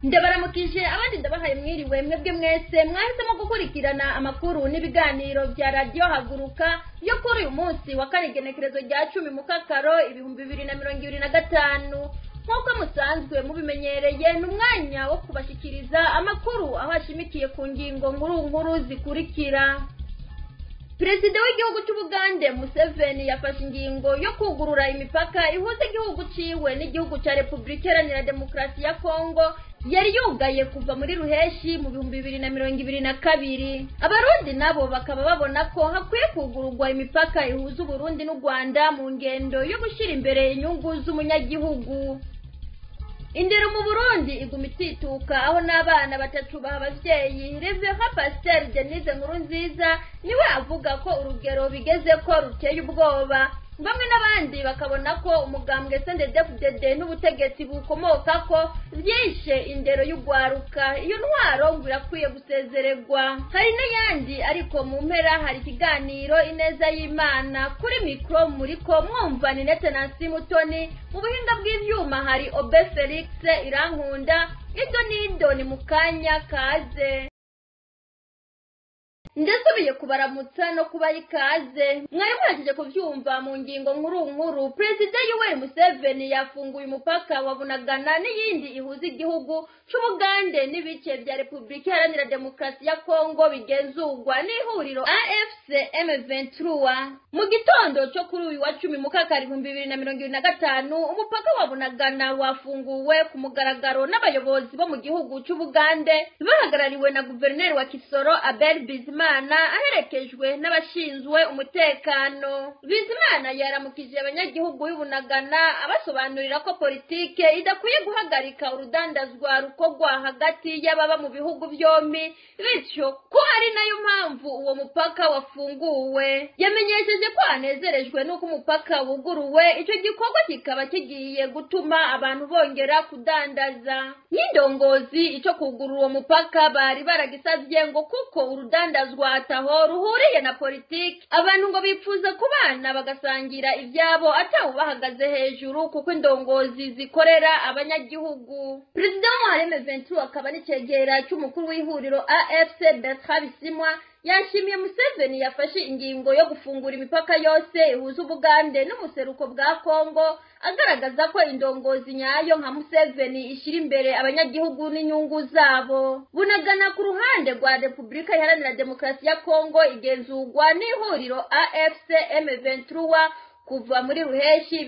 Ndabaramukije abandi ndabahaye mwiriwe mwebwe mwese mwahisemo gukurikirana amakuru n'ibiganiro bya Radiyo Haguruka yo kuri uyu munsi wa kane, igenekerezo rya 10 Mukakaro 2025. Nk'uko musanzwe mubimenyereye, ni umwanya wo kubashyikiriza amakuru aho ashimikiye ku ngingo nkuru nkuru zikurikira: Perezida w'igihugu cy'Ubugande Museveni yafashe ingingo yo kugurura imipaka ihuza igihugu ciwe n'igihugu cya Repubulika Iharanira Demokarasi ya Kongo yari yugaye kuva muri Ruheshi mu 2022. Abarundi nabo bakaba babona ko hakwiye kugururwa imipaka ihuza Uburundi n'u Rwanda mu ngendo yo gushyira imbere inyungu z'umunyagihugu. Indero mu Burundi iguma itituka, aho n'abana batatu baha abavyeyi. Reverend Pasteur Denise Nkurunziza niwe avuga ko urugero bigeze ko ruteye ubwoba. Bamwe n'abandi bakabona ko umugambwe CNDD-FDD n'ubutegetsi bukomokako vyishe indero y'ugwaruka. Iyo ntwaro ngo irakwiye gusezererwa. Hari n'ayandi, ariko mu mpera hari ikiganiro Ineza y'Imana. Kuri mikro muriko mwumva Ninete Nancy Mutoni, mu buhinga bw'ivyuma hari Obe Felix Irankunda. Ido nido ni mu kanya kaze. Ndasubiye kubaramutsa no kubaha ikaze. Mwari muhejeje kuvyumva mu ngingo nkuru nkuru: Perezida Yoweri Museveni yafunguye umupaka wa Bunagana n'iyindi ihuza igihugu c'Ubugande n'ibice vya Repubulika Iharanira Demokarasi ya Kongo bigenzurwa n'ihuriro AFC M23. Mu gitondo co kuri uyu wa 10 Mukakaro 2025, umupaka wa Bunagana wafunguwe ku mugaragaro n'abayobozi bo mu gihugu c'Ubugande bahagarariwe na guverineri wa Kisoro Abel Bizimana, aherekejwe n'abashinzwe umutekano. Bizimana yaramukije abanyagihugu b'Ibunagana, abasobanurira ko politike idakwiye guhagarika urudandazwa rukorwa hagati y'ababa mu bihugu byombi, bityo ko ari nayo mpamvu uwo mupaka wafunguwe. Yamenyesheje ko anezerejwe n'uko umupaka wuguruwe, icyo gikorwa kikaba kigiye gutuma abantu bongera kudandaza. Nk'indongozi, icyo kugurura uwo mupaka bari baragisavye ngo kuko urudandazwa ataho ruhuriye na politiki. Abantu ngo bipfuza kubana bagasangira ivyabo atawubahagaze hejuru, kuko indongozi zikorera abanyagihugu. Perezida w'umuhari M23 akaba n'icegera c'umukuru w'ihuriro AFC Bertrand Bisimwa yashimiye Museveni yafashe ingingo yo gufungura imipaka yose ihuza Ubugande n'umuseruko bwa Kongo, agaragaza ko indongozi nyayo nka Museveni ishyira imbere abanyagihugu n'inyungu zabo. Bunagana ku ruhande rwa Repubulika Iharanira Demokarasi ya Kongo igenzurwa n'ihuriro AFC M23 kuva muri Ruheshi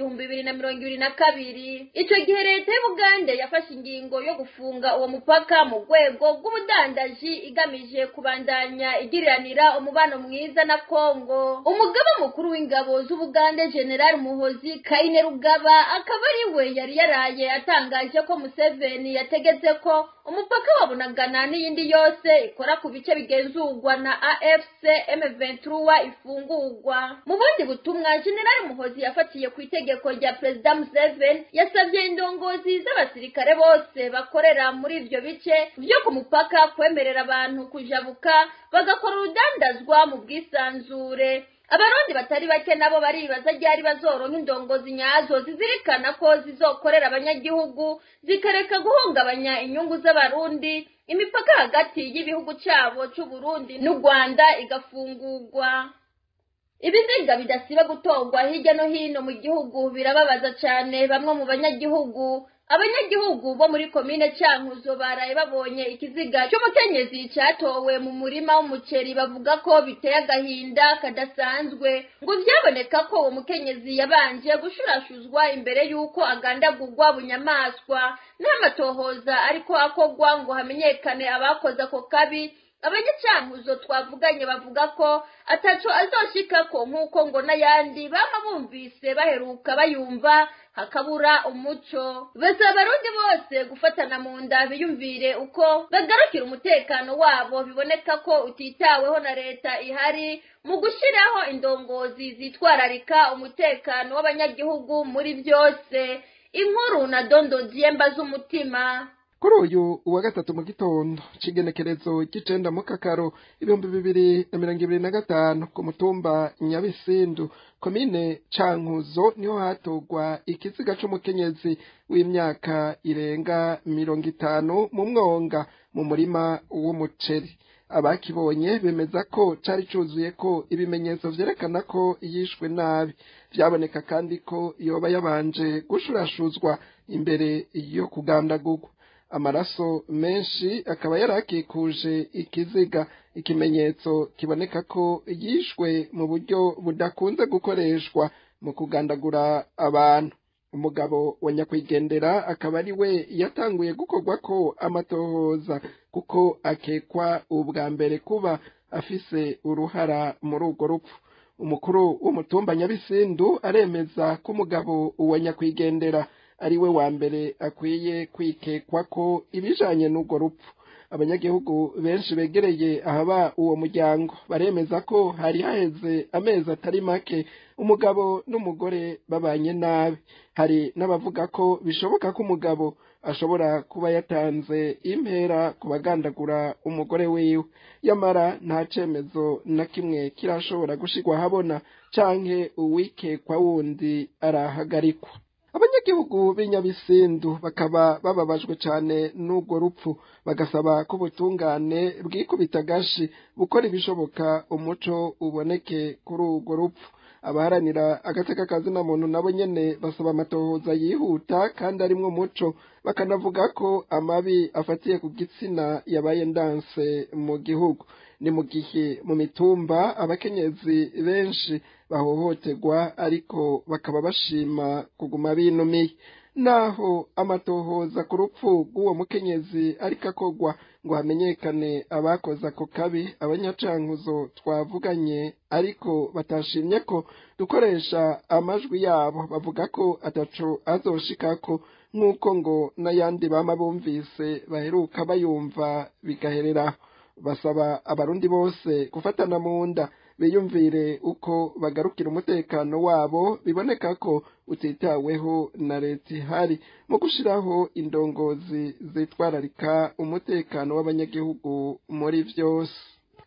2022. Ico gihe leta y'Ubugande yafashe ingingo yo gufunga uwo mupaka mu rwego rw'ubudandaji, igamije kubandanya igiriranira umubano mwiza na Kongo. Umugaba mukuru w'ingabo z'Ubugande, General Muhozi Kainerugaba, akaba ari we yari yaraye atangaje ko Museveni yategetse ko umupaka wa Bunagana n'iyindi yose ikora ku bice bigenzurwa na AFC M23 ifungurwa. Mu bundi butumwa General Muhozi yafatiye ku itegeko rya Perezida Museveni, yasabye indongozi z'abasirikare bose bakorera muri ivyo bice vyo ku mupaka kwemerera abantu kujabuka bagakora urudandazwa mu bwisanzure. Abarundi batari bake nabo baribaza ryari bazoronka indongozi nyazo zizirikana ko zizokorera abanyagihugu, zikareka guhungabanya inyungu z'Abarundi, imipaka hagati y'ibihugu cabo c'Uburundi n'u Rwanda igafungurwa. Ibiziga bidasiba gutorwa hirya no hino mu gihugu birababaza cane bamwe mu banyagihugu. Abanyagihugu bo muri komine Cankuzo baraye babonye ikiziga c'umukenyezi catowe mu murima w'umuceri, bavuga ko biteye agahinda kadasanzwe. Ngo vyaboneka ko uwo mukenyezi yabanje gushurashuzwa imbere y'uko agandagurwa bunyamaswa. N'amatohoza ariko akorwa ngo hamenyekane abakoze ako kabi. Abanyacankuzo twavuganye bavuga ko ataco azoshikako, nk'uko ngo n'ayandi bama bumvise baheruka bayumva hakabura umuco. Basaba Abarundi bose gufatana mu nda, biyumvire uko bagarukira umutekano wabo biboneka ko utitaweho na leta ihari, mu gushiraho indongozi zitwararika umutekano w'abanyagihugu muri vyose. Inkuru na Dondo Diemba z'umutima. Kuri uyu wa gatatu mu gitondo c'igenekerezo ry'icenda mu Kakaro 2025, ku mutumba Nyabisindu, komine Cankuzo, niho hatogwa ikiziga c'umukenyezi w'imyaka irenga 50 mu mwonga mu murima w'umuceri. Abakibonye bemeza ko cari cuzuye ko ibimenyetso vyerekana ko yishwe nabi. Vyaboneka kandi ko yoba yabanje gushurashuzwa imbere yo kugandagurwa. Amaraso menshi akaba yarakikuje ikiziga, ikimenyetso kiboneka ko yishwe mu buryo budakunze gukoreshwa mu kugandagura abantu. Umugabo wa nyakwigendera akaba ari we yatanguye gukorwa ko amatohoza, kuko akekwa ubwa mbere kuba afise uruhara muri urwo rupfu. Umukuru w'umutumba Nyabisindu aremeza ko umugabo wa nyakwigendera ari we wa mbere akwiye kwikekwa ko ibijanye n'urwo rupfu. Abanyagihugu benshi begereye ahaba uwo muryango baremeza ko hari haheze amezi atari make umugabo n'umugore babanye nabi. Hari n'abavuga ko bishoboka ko umugabo ashobora kuba yatanze impera ku bagandagura umugore wiwe. Yamara nta cemezo na kimwe kirashobora gushirwa ahabona canke uwikekwa wundi arahagarikwa. Abanyagihugu b'Inyabisindu bakaba bababajwe cane n'urwo rupfu, bagasaba ko ubutungane bwikubita agashi bukora ibishoboka umuco uboneke kuri urwo rupfu. Abaharanira agateka kazina muntu nabo nyene basaba amatohoza yihuta kandi arimwo umuco, bakanavuga ko amabi afatiye ku gitsina yabaye ndanse mu gihugu. Ni mu gihe mu mitumba abakenyezi benshi bahohoterwa, ariko bakaba bashima kuguma binumiye. Naho amatohoza ku rupfu rw'uwo mukenyezi ariko akogwa ngo hamenyekane abakoze ako kabi, abanyacankuzo twavuganye ariko batashimye ko dukoresha amajwi yabo bavuga ko ataco azoshikako, nk'uko ngo n'ayandi bama bumvise baheruka bayumva bigahereraho. Basaba abarundi bose gufatana mu nda, biyumvire uko bagarukira umutekano wabo biboneka ko utitaweho na leta ihari mu gushiraho indongozi zitwararika umutekano w'abanyagihugu muri vyose.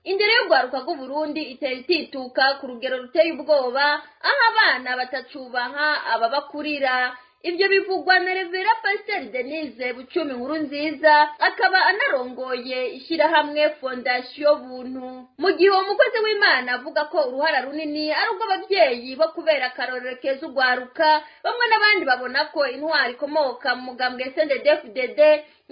Indero y'urwaruka rw'Uburundi itera itituka ku rugero ruteye ubwoba, aho abana batacubaha ababakurira. Ibyo bivugwa na Revera Pasiteri Denise Bucumi Nkuru Nziza, akaba anarongoye ishyirahamwe Fondasiyo Buntu. Mu gihe uwo mukozi w'Imana avuga ko uruhara runini ari urw'ababyeyi bo kubera akarorero keza urwaruka, bamwe n'abandi babona ko intwari ikomoka mu mugambwe CNDD-FDD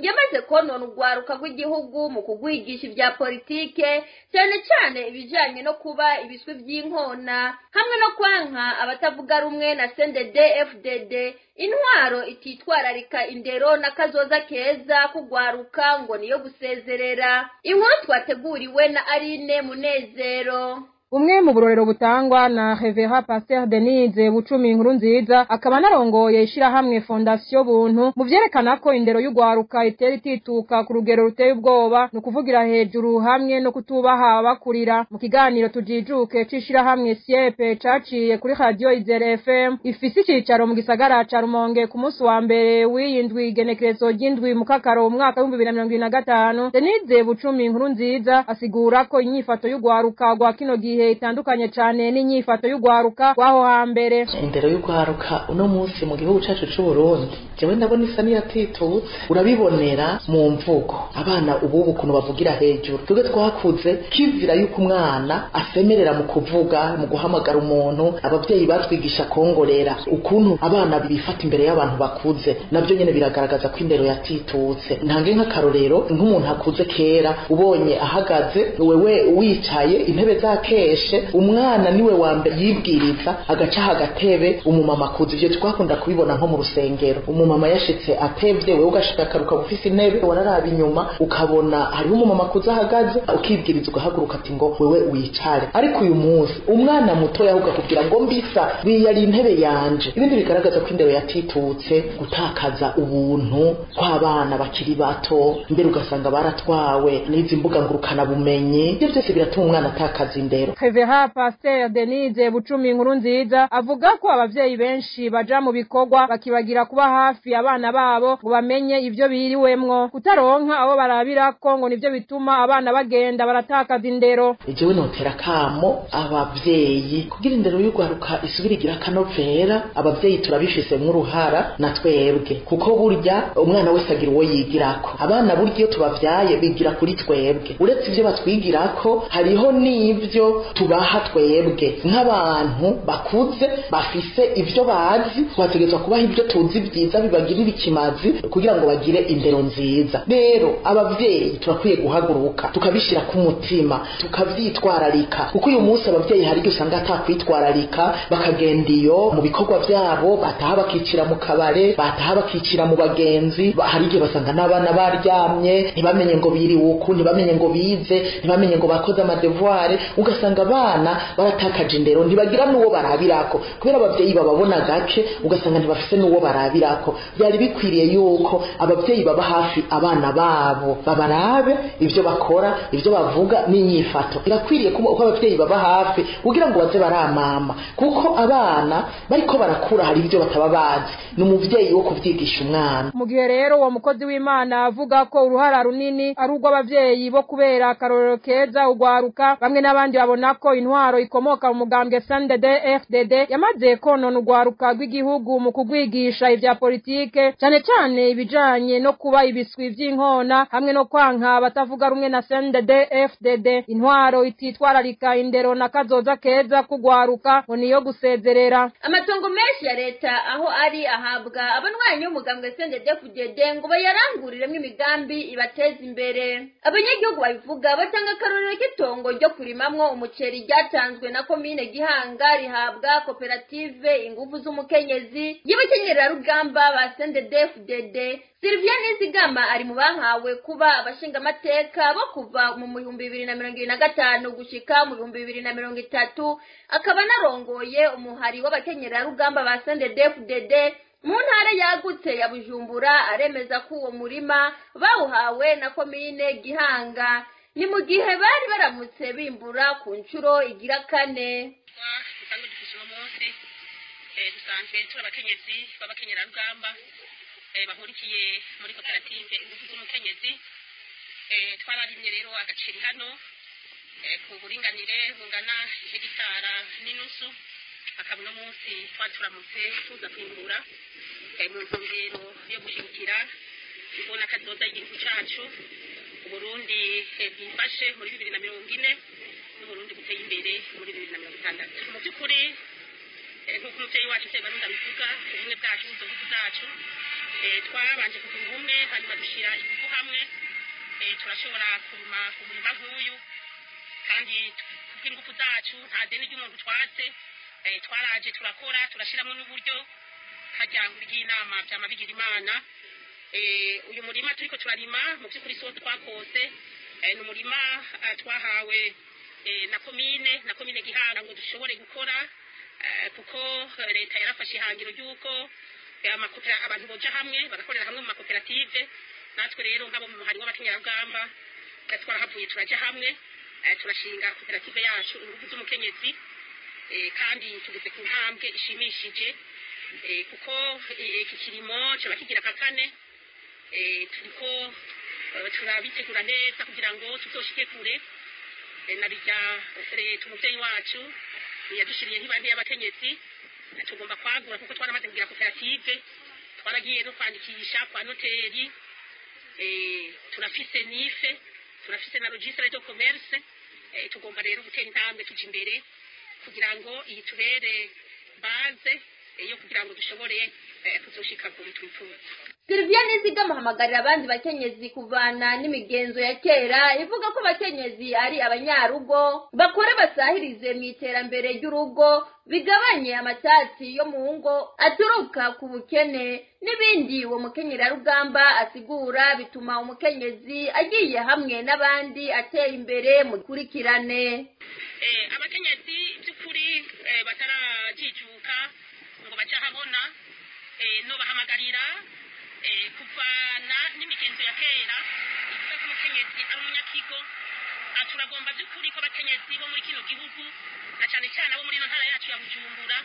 yamaze konona urwaruka rw'igihugu mu kugwigisha ibya politike, cyane cyane ibijanye no kuba ibiswi by'inkona hamwe no kwanka abatavuga rumwe na CNDD-FDD. Intwaro ititwararika indero n'akazoza keza kugwaruka ngo niyo gusezerera. Inkuru twateguriwe na Aline Munezero. Bumwe mu burorero butangwa na Revera Pasteur Denise Bucumi Inkuru Nziza, akaba anarongoye ishirahamwe Fondation Buntu, mu vyerekana ko indero y'ugwaruka itera itituka ku rugero ruteye ubwoba, ni ukuvugira hejuru hamwe no kutubaha abakurira. Mu kiganiro Tujijuke c'ishirahamwe Siepe caciye kuri Radio Izere FM ifise icicaro mu gisagara ca Rumonge ku munsi wa mbere w'iyi ndwi, igenekerezo ry'indwi mu Kakaro umwaka w'2025, Denise Bucumi Inkuru Nziza asigura ko inyifato y'ugwaruka rwa kino gihe itandukanye cane n'inyifato y'ugwaruka rw'aho hambere. Indero y'ugwaruka uno munsi mu gihugu cacu c'u Burundi, jewe ndabona isa n'iyatitutse. Urabibonera mu mvugo, abana ubu ukuntu bavugira hejuru. Twebwe twakuze kizira yuko umwana asemerera mu kuvuga, mu guhamagara umuntu. Abavyeyi batwigisha kongorera. Ukuntu abana bifata imbere y'abantu bakuze navyo nyene biragaragaza ko indero yatitutse. Ntange nk'akarorero, nk'umuntu akuze kera ubonye ahagaze, wewe wicaye intebe za keshe, umwana niwe wa mbere yibwiriza agaca agatebe umumama akuze. Ivyo twakunda kubibona nko mu rusengero, umumama yashitse atevye, wewe ugashika akaruka ufise intebe, wararaba inyuma ukabona hariho umumama akuze ahagaze, ukibwiriza ugahaguruka ati ngo wewe wicare. Ariko uyu munsi umwana muto yahuga kugira ngo mbisa biyari intebe yanje. Ibindi bigaragaza ko indero yatitutse, gutakaza ubuntu kw'abana bakiri bato, mbere ugasanga baratwawe n'izi mbuga ngurukana bumenyi. Ibyo byose biratuma umwana atakaza indero. Reverend Pasteur Denise Bucumi Inkuru Nziza avuga ko abavyeyi benshi baja mu bikorwa bakibagira kuba hafi abana babo ngo bamenye ivyo biriwemwo. Kutaronka abo barabirako ngo nivyo bituma abana bagenda baratakaza indero. Jewe notera kamo abavyeyi kugira indero y'ugwaruka isubira igira akanovera. Abavyeyi turabifise nk'uruhara na twebwe, kuko burya umwana wese agira uwo yigirako. Abana burya iyo tubavyaye bigira kuri twebwe, uretse ivyo batwigirako hariho n'ivyo tubaha twebwe nk'abantu bakuze bafise ivyo bazi. Twategerezwa kubaha ivyo tuzi vyiza bibagirira ikimazi kugira ngo bagire indero nziza. Rero abavyeyi turakwiye guhaguruka tukabishira ku mutima, tukavyitwararika, kuko uyu munsi abavyeyi hari igihe usanga atakwitwararika, bakagenda iyo mu bikorwa vyabo, bataha bakicira mu kabare, bataha bakicira mu bagenzi. Hari igihe basanga n'abana baryamye, ntibamenye ngo biriwe uku, ntibamenye ngo bize, ntibamenye ngo bakoze amadevoir. Ugasanga abana baratakaje indero, ntibagira n'uwo barabirako kubera abavyeyi bababona gake, ugasanga ntibafise n'uwo barabirako. Byari bikwiriye yuko abavyeyi baba hafi abana babo, babarabe ivyo bakora, ivyo bavuga n'inyifato. Birakwiriye ko abavyeyi baba hafi kugira ngo baze baramama, kuko abana bariko barakura hari ivyo bataba bazi, ni umuvyeyi wo kuvyigisha umwana. Mu gihe rero uwo mukozi w'Imana avuga ko uruhara runini ari urw'abavyeyi bo kubera akarorero keza ugwaruka, bamwe n'abandi babona ko intwaro ikomoka mu mugambwe CNDD FDD yamaze konona ugwaruka rw'igihugu mu kugwigisha ivya politike, cane cane ibijanye no kuba ibiswi vy'inkona hamwe no kwanka batavuga rumwe na CNDD FDD. Intwaro ititwararika indero na kazoza keza kugwaruka ngo niyo gusezerera. Amatongo menshi ya leta aho ari ahabwa abanywanyi b'umugambwe CNDD FDD ngo bayaranguriremwo imigambi ibateza imbere. Abanyagihugu babivuga batanga akarorero k'itongo ryo kurimamwo umuceri ryatanzwe na komine Gihanga rihabwa koperative Inguvu z'Umukenyezi y'abakenyerarugamba ba CNDD FDD. Sylvia Nizigama ari mu bahawe kuba abashingamateka bo kuva mu 2025 gushika mu 2030, akaba narongoye umuhari w'abakenyerarugamba ba CNDD FDD mu ntara yagutse ya Bujumbura. Aremeza ko uwo murima bawuhawe na komine Gihanga, ni mu gihe bari baramutse bimbura ku nshuro igira kane. Dusanzwe turi abakenyezi b'abakenyerarugamba bahurikiye muri koperative Ingufu z'Umukenyezi. Twararimye rero agaceri hano ku buringanire bungana hegitara n'inusu, akaba uno munsi twaturamutse tuza kwimbura mu ntumbero yo gushigikira imbona kazoza y'igihugu cacu Uburundi bwifashe muri 2040 n'Uburundi buteye imbere muri 2060. Mu by'ukuri nk'uko umuvyeyi wacu Sebarundi abivuga, ubumwe bwacu ingufu zacu. Twabanje kugira ubumwe, hanyuma dushira ingufu hamwe, turashobora kurima umurima nk'uyu, kandi kubw'ingufu zacu nta deni ry'umuntu twatse. Twaraje turakora, turashiramwo n'uburyo harya ry'inama vyama bigira Imana. Uyu murima turiko turarima mu by'ukuri so twakose, ni umurima twahawe na komine Gihanga ngo dushobore gukora, kuko leta yarafashe ihangiro ry'uko abantu boja hamwe bagakorera hamwe mu makoperative. Natwe rero nk'abo mu muhari w'abakenyerarugamba twarahavuye turaja hamwe, turashinga koperative yacu Ingufu z'Umukenyezi, kandi tugeze ku ntambwe ishimishije, kuko iki kirimo coba kigira ka kane. Turiko turabitegura neza kugira ngo tuzoshike kure. Nabirya leta umuvyeyi wacu yadushiriye nk'ibandi y'abakenyezi, tugomba kwagura kuko twaramaze kugira koperative, twaragiye no kwandikisha kwa noteri, turafise nife, turafise na registre de commerce. Tugomba rero gutera intambwe tuja imbere kugira ngo iyi tubere base yo kugira ngo dushobore kuzoshika kure twifuza. Sylvia Nizigama ahamagarira abandi bakenyezi kuvana n'imigenzo ya kera ivuga ko abakenyezi ari abanyarugo, bakore basahirize mu iterambere ry'urugo, bigabanye amatati yo mu ngo aturuka ku bukene n'ibindi. Uwo mukenyerarugamba asigura bituma umukenyezi agiye hamwe n'abandi atera imbere mu kurikirane. Abakenyezi by'ukuri batarajijuka ngo baja habona, no bahamagarira kuvana n'imigenzo ya kera ivuga ko umukenyezi ari umunyakigo. Turagomba Turagomba by'ukuri ko abakenyezi bo muri kino gihugu, na cyane cyane abo muri ino ntara yacu ya Bujumbura,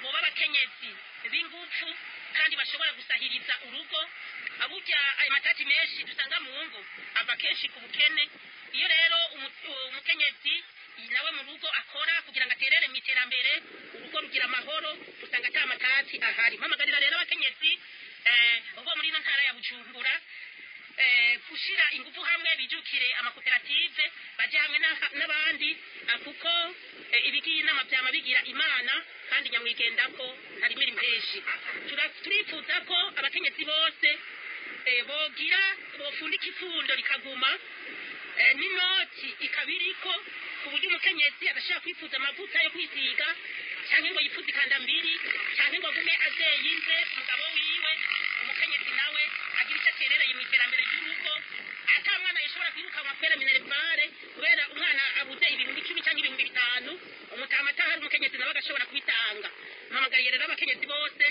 boba abakenyezi b'ingufu kandi bashobora gusahiriza urugo. Aburya ayo matati menshi dusanga mu ngo ava kenshi ku bukene. Iyo rero umukenyezi nawe mu rugo akora kugira ngo aterere mu iterambere, urugo rugira amahoro, usanga ata matati ahari. Mpamagarira rero abakenyezi bo muri ino ntara ya Bujumbura gushira ingufu hamwe, bijukire amakoperative, baje hamwe n'abandi, kuko ibigiye inama byama bigira imana, kandi nyamwigendako ntarimira impeshi. Turifuza ko abakenyezi bose bogira bofundika ifundo rikaguma, n'inoti ikabiriko, ku buryo umukenyezi adashobora kwifuza amavuta yo kwisiga, cyangwa ngo yifuze ikandambiri, cyangwa ngo agume azeyinze umugabo wiwe. Umukenyezi nawe agira icyo aterereye mu iterambere ry'urugo, ata mwana yashobora kwirukanwa kubera minerivare, kubera umwana abuze 10,000 cyangwa 5,000, umutama atahari, umukenyezi nawe agashobora kubitanga. Mpamagariye rero abakenyezi bose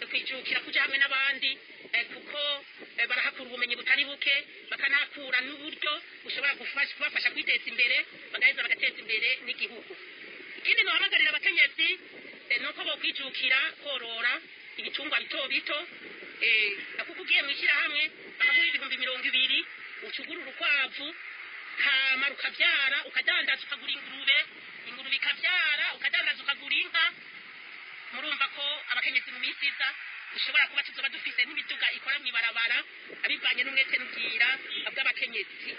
kwijukira kuja hamwe n'abandi, kuko barahakura ubumenyi butari buke, bakanahakura n'uburyo bushobora kubafasha kwiteza imbere, bagaheza bagateza imbere n'igihugu. Ikindi nohamagarira abakenyezi nuko bokwijukira korora ibitungwa bito bito, kuko ugiye mu ishyirahamwe bakaguha 20,000, ucugura urukwavu hama rukabyara, ukadandaza ukagura ingurube, ingurube ikabyara, ukadandaza ukagura inka. Murumva ko abakenyezi mu minsi iza dushobora kuba tuzoba dufise n'imiduga ikora mw'ibarabara, abivanye n'umwete n'ubwira bw'abakenyezi.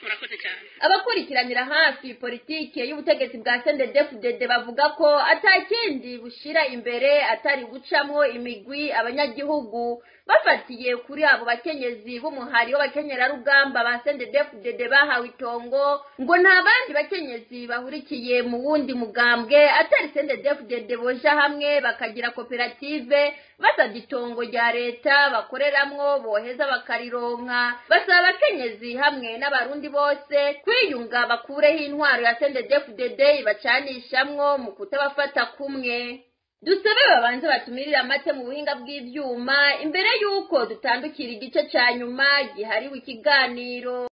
Murakoze cyane. Abakurikiranira hafi politike y'ubutegetsi bwa CNDD-FDD bavuga ko atakindi bushira imbere atari gucamwo imigwi abanyagihugu, bafatiye kuri abo bakenyezi b'umuhari w'abakenyerarugamba ba CNDD-FDD bahawe itongo, ngo nta bandi bakenyezi bahurikiye mu wundi mugambwe atari CNDD-FDD boja hamwe bakagira koperative, basabye itongo rya leta bakoreramwo boheza bakarironka. Basaba abakenyezi hamwe n'abarundi bose kwiyunga bakureho intwaro ya CNDD-FDD ibacanishamwo mu kutabafata kumwe. Dusabe babanze batumirire amate mu buhinga bw'ivyuma imbere y'uko dutandukira igice ca nyuma gihariwe ikiganiro.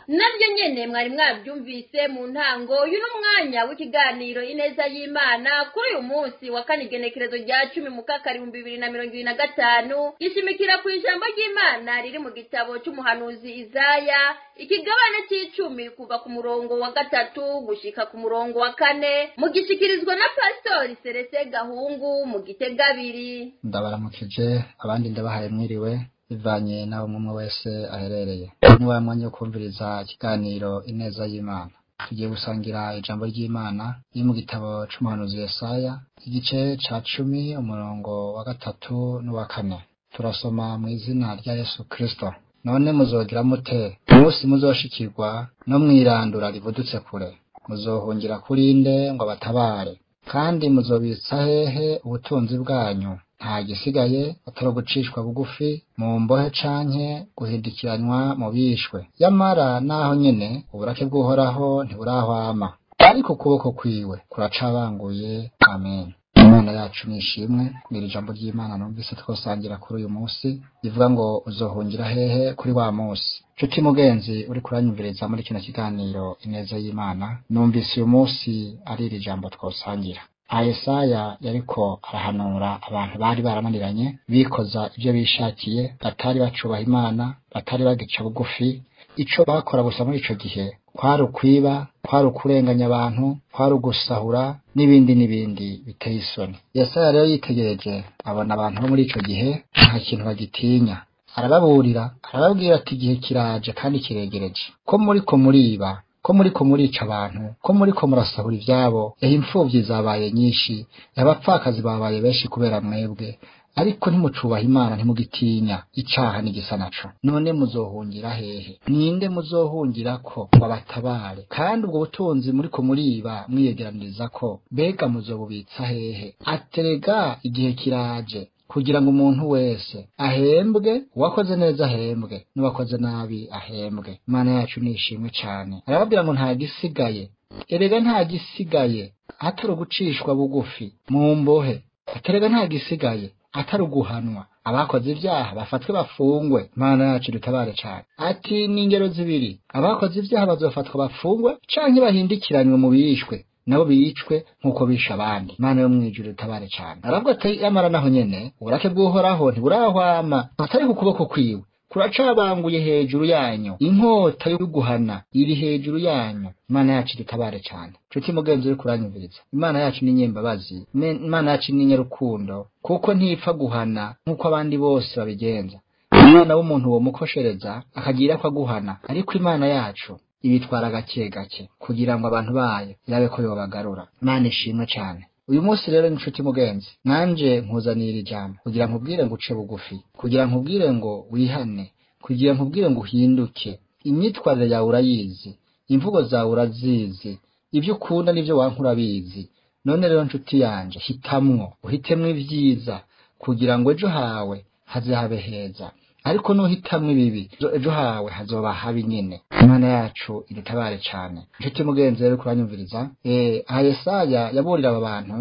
Nabyo nyene mwari mwabyumvise mu ntango, uyu ni umwanya w'ikiganiro Ineza y'Imana kuri uyu munsi wa kane, igenekerezo rya 10 Mukaka 2025, gishimikira ku ijambo ry'Imana riri mu gitabo c'umuhanuzi Izaya, ikigabane c'icumi kuva ku murongo wa 3 gushika ku murongo wa 4, mugishikirizwa na Pastori Serese Gahungu mu Gitegabiri. Ndabaramukije, abandi ndabahaye mwiriwe, bivanye naho umwe wese aherereye. Ni wa mwanya wo kumviriza ikiganiro Ineza y'Imana. Tugiye gusangira ijambo ry'Imana riri mu gitabo c'umuhanuzi Yesaya, igice ca 10 umurongo wa 3 n'uwa 4. Turasoma mu izina rya Yesu Kristo. None muzogira mute umunsi muzoshikirwa no mwirandura rivudutse kure? Muzohungira kuri nde ngo abatabare? Kandi muzobitsa hehe ubutunzi bwanyu? Nta gisigaye atari ugucishwa bugufi mu mbohe canke guhindikiranywa mu bishwe. Yamara naho nyene uburake bw'Uhoraho ntiburahwama, ariko ukuboko kwiwe kuracabanguye. Amen. Imana yacu nishimwe. Ni ijambo ry'Imana numvise twosangira kuri uyu munsi, rivuga ngo uzohungira hehe kuri wa munsi. Nshuti mugenzi uri kuranyumviriza muri kino kiganiro Ineza y'Imana, numvise uyu munsi ari iri jambo twosangira. Yesaya yariko arahanura abantu bari barananiranye, bikoza ibyo bishakiye, batari bacubaha Imana, batari bagica bugufi. Ico bakora gusa muri ico gihe kwari ukwiba, kwari ukurenganya abantu, kwari ugusahura n'ibindi n'ibindi biteye isoni. Yesaya rero yitegereje abona abantu bo muri ico gihe nta kintu bagitinya, arababurira, arababwira ati igihe kiraje kandi kiregereje, ko muriko muriba, ko muriko murica abantu, ko muriko murasahura ivyabo, ehe imfuvyi zabaye nyinshi, abapfakazi babaye benshi kubera mwebwe, ariko ntimucubaha Imana, ntimugitinya icaha n'igisa naco. None muzohungira hehe? Ninde muzohungira ko ngo abatabare? Kandi ubwo butunzi muriko muriba mwiyegeraniriza ko, mbega muzobubitsa hehe? Aterega igihe kiraje kugira ngo umuntu wese ahembwe, uwakoze neza ahembwe, n'uwakoze nabi ahembwe. Imana yacu nishimwe cyane. Arababwira ngo nta gisigaye, erega nta gisigaye atari ugucishwa bugufi mu mbohe. Aterega nta gisigaye atari uguhanwa. Abakoze ibyaha bafatwe bafungwe. Imana yacu dutabare cyane. Ati ni ingero zibiri: abakoze ibyaha bazofatwa bafungwe canke bahindikiranywe mu bishwe, nabo bicwe nk'uko bishe abandi. Imana yo mw'ijuru dutabare cyane. Aravuga ati yamara naho nyene uburake bw'Uhoraho ntiburahwama, atari ku kuboko kwiwe kuracabanguye hejuru yanyu, inkota yo guhana iri hejuru yanyu. Imana yacu dutabare cyane. Nshuti mugenzi uri kuranyumviriza, Imana yacu ni nyembabazi, Imana yacu ni nyarukundo, kuko ntipfa guhana nk'uko abandi bose babigenza. Umwana w'umuntu wo mukoshereza akagira ko aguhana, ariko Imana yacu ibitwara gake gake kugira ngo abantu bayo irabe ko yobagarura. Imana ishimwe cyane. Uyu munsi rero inshuti mugenzi, nanje nkuzanira ijambo kugira nkubwire ngo uce bugufi, kugira nkubwire ngo wihane, kugira nkubwire ngo uhinduke. Imyitwarire yawe urayizi, imvugo zawe urazizi, ibyo ukunda n'ibyo wanka urabizi. None rero nshuti yanje, hitamwo, uhitemwo ibyiza kugira ngo ejo hawe haze habe heza. Ariko nuhitamwo ibibi, ejo hawe hazoba habi nyene. Imana yacu idutabare cyane. Nshuti mugenzi rero kuranyumviriza, aha Yesaya yaburira aba bantu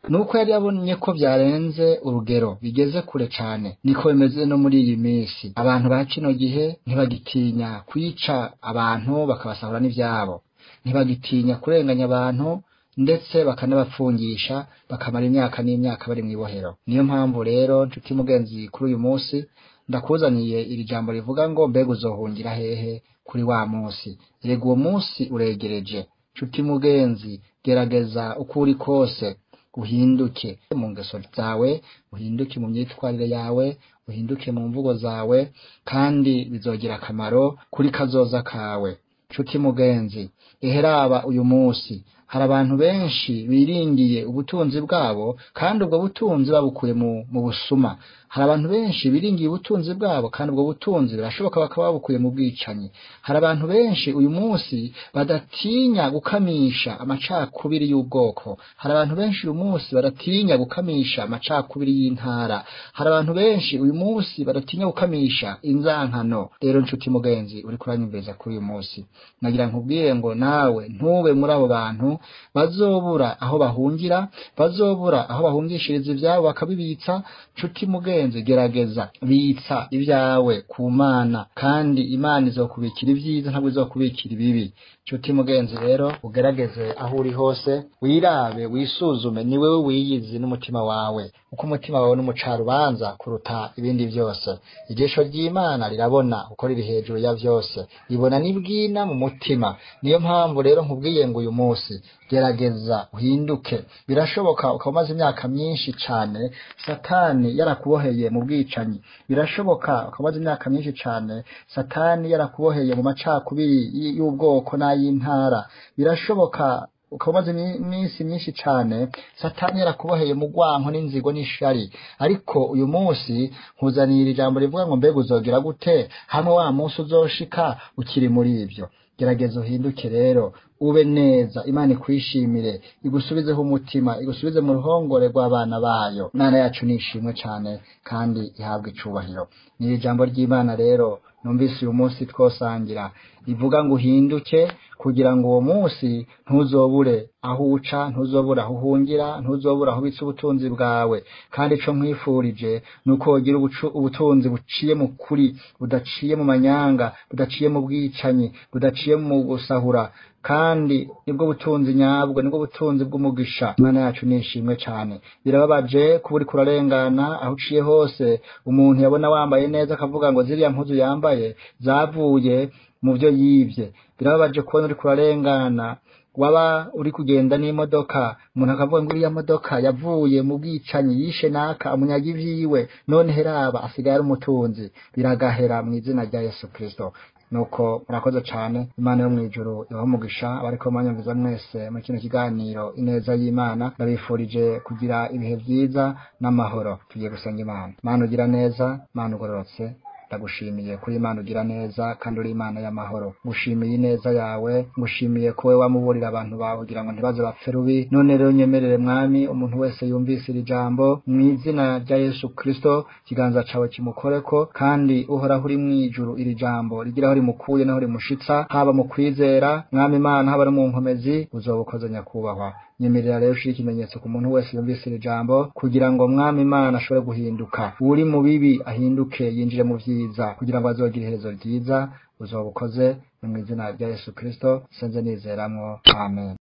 nuko yari yabonye ko byarenze urugero, bigeze kure cyane. Niko bimeze no muri iyi minsi. Abantu ba kino gihe ntibagitinya kwica abantu bakabasahura n'ivyabo, ntibagitinya kurenganya abantu, ndetse bakanabapfungisha bakamara imyaka n'imyaka bari mw'ibohero. Niyo mpamvu rero nshuti mugenzi, kuri uyu munsi ndakuzaniye iri jambo rivuga ngo mbega uzohungira hehe kuri wa munsi? Erega uwo munsi uregereje. Nshuti mugenzi, gerageza uko uri kose uhinduke mu ngeso zawe, uhinduke mu myitwarire yawe, uhinduke mu mvugo zawe, kandi bizogira akamaro kuri kazoza kawe. Nshuti mugenzi, eheraba uyu munsi hari abantu benshi biringiye ubutunzi bwabo, kandi ubwo butunzi babukuye mu busuma. Hari abantu benshi biringiye ubutunzi bwabo, kandi ubwo butunzi birashoboka bakaba babukuye mu bwicanyi. Hari abantu benshi uyu munsi badatinya gukamisha amacakubiri y'ubwoko. Hari abantu benshi uyu munsi badatinya gukamisha amacakubiri y'intara. Hari abantu benshi uyu munsi badatinya gukamisha inzankano. Rero nshuti mugenzi uri kuranyumviriza kuri uyu munsi, nagira nkubwire ngo nawe ntube muri abo bantu bazobura aho bahungira, bazobura aho bahungishiriza ibyabo bakabibitsa. Nshuti mugenzi, gerageza bitsa ibyawe ku Mana, kandi Imana izokubikira ibyiza, ntabwo izokubikira ibibi. Nshuti mugenzi rero, ugerageze aho uri hose, wirabe, wisuzume, ni wewe wiyizi n'umutima wawe, uko umutima wawe n'umucarubanza kuruta ibindi byose. Ijisho ry'Imana rirabona uko riri hejuru ya byose, ribona n'ibwina mu mutima. Niyo mpamvu rero nkubwiye ngo uyu munsi gerageza uhinduke. Birashoboka ukaba umaze imyaka myinshi cyane Satani yarakuboheye mu bwicanyi. Birashoboka ukaba umaze imyaka myinshi cyane Satani yarakuboheye mu macakubiri y'ubwoko n'ay'intara. Birashoboka ukaba umaze iminsi myinshi cyane Satani yarakuboheye mu rwanko n'inzigo n'ishari. Ariko uyu munsi nkuzanira ijambo rivuga ngo mbega uzogira gute hamwe wa munsi uzoshika ukiri muri ibyo? Gerageza uhinduke rero, ube neza, Imana ikwishimire, igusubizeho umutima, igusubize mu ruhongore rw'abana bayo. Imana yacu nishimwe cyane kandi ihabwe icubahiro. Ni ijambo ry'Imana rero numvise uyu munsi twosangira, rivuga ngo uhinduke kugira ngo uwo munsi ntuzobure aho uca, ntuzobure aho uhungira, ntuzobure aho ubitse ubutunzi bwawe. Kandi ico nkwifurije nuko wogira ubutunzi buciye mu kuri, budaciye mu manyanga, budaciye mu bwicanyi, budaciye mu gusahura, kandi nibwo butunzi nyabwo, nibwo butunzi bw'umugisha. Imana yacu nishimwe cyane. Birababaje kuba uri kurarengana aho uciye hose, umuntu yabona wambaye neza akavuga ngo ziriya mpuzu yambaye zavuye mu byo yibye. Birababaje kubona uri kurarengana, waba uri kugenda n'imodoka, umuntu akavuga ngo uriya modoka yavuye mu bwicanyi, yishe naka, amunyaga ivyiwe, none heraba asigaye ari umutunzi. Biragahera mu izina rya Yesu Kristo. Nuko murakoze cyane. Imana yo mw'ijuru ibahe umugisha. Abariko mwanyumviza mwese muri kino kiganiro Ineza y'Imana, ndabifurije kugira ibihe vyiza n'amahoro. Tugiye gusenga Imana. Mana ugira neza, Mana ugororotse, ndagushimiye kuri Imana ugira neza kandi uri Imana y'amahoro. Ngushimiye ineza yawe, ngushimiye ko wewe wamuburira abantu bawe kugira ngo ntibaze bapfe rubi. None rero nyemerere Mwami, umuntu wese yumvise iri jambo mu izina rya Yesu Kristo, ikiganza cawe kimukoreko, kandi Uhoraho uri mw'ijuru iri jambo rigira aho rimukuye naho rimushitsa, haba mu kwizera Mwami Imana, haba no mu nkomezi, uzobukoze nyakubahwa. Nyemerera rero ushire ikimenyetso ku muntu wese yumvise iri jambo, kugira ngo Mwami Imana ashobore guhinduka, uri mu bibi ahinduke yinjire mu vyiza, kugira ngo azogire iherezo ryiza. Uzoba ukoze, ni mu izina rya Yesu Kristo senze nizeramwo, amen.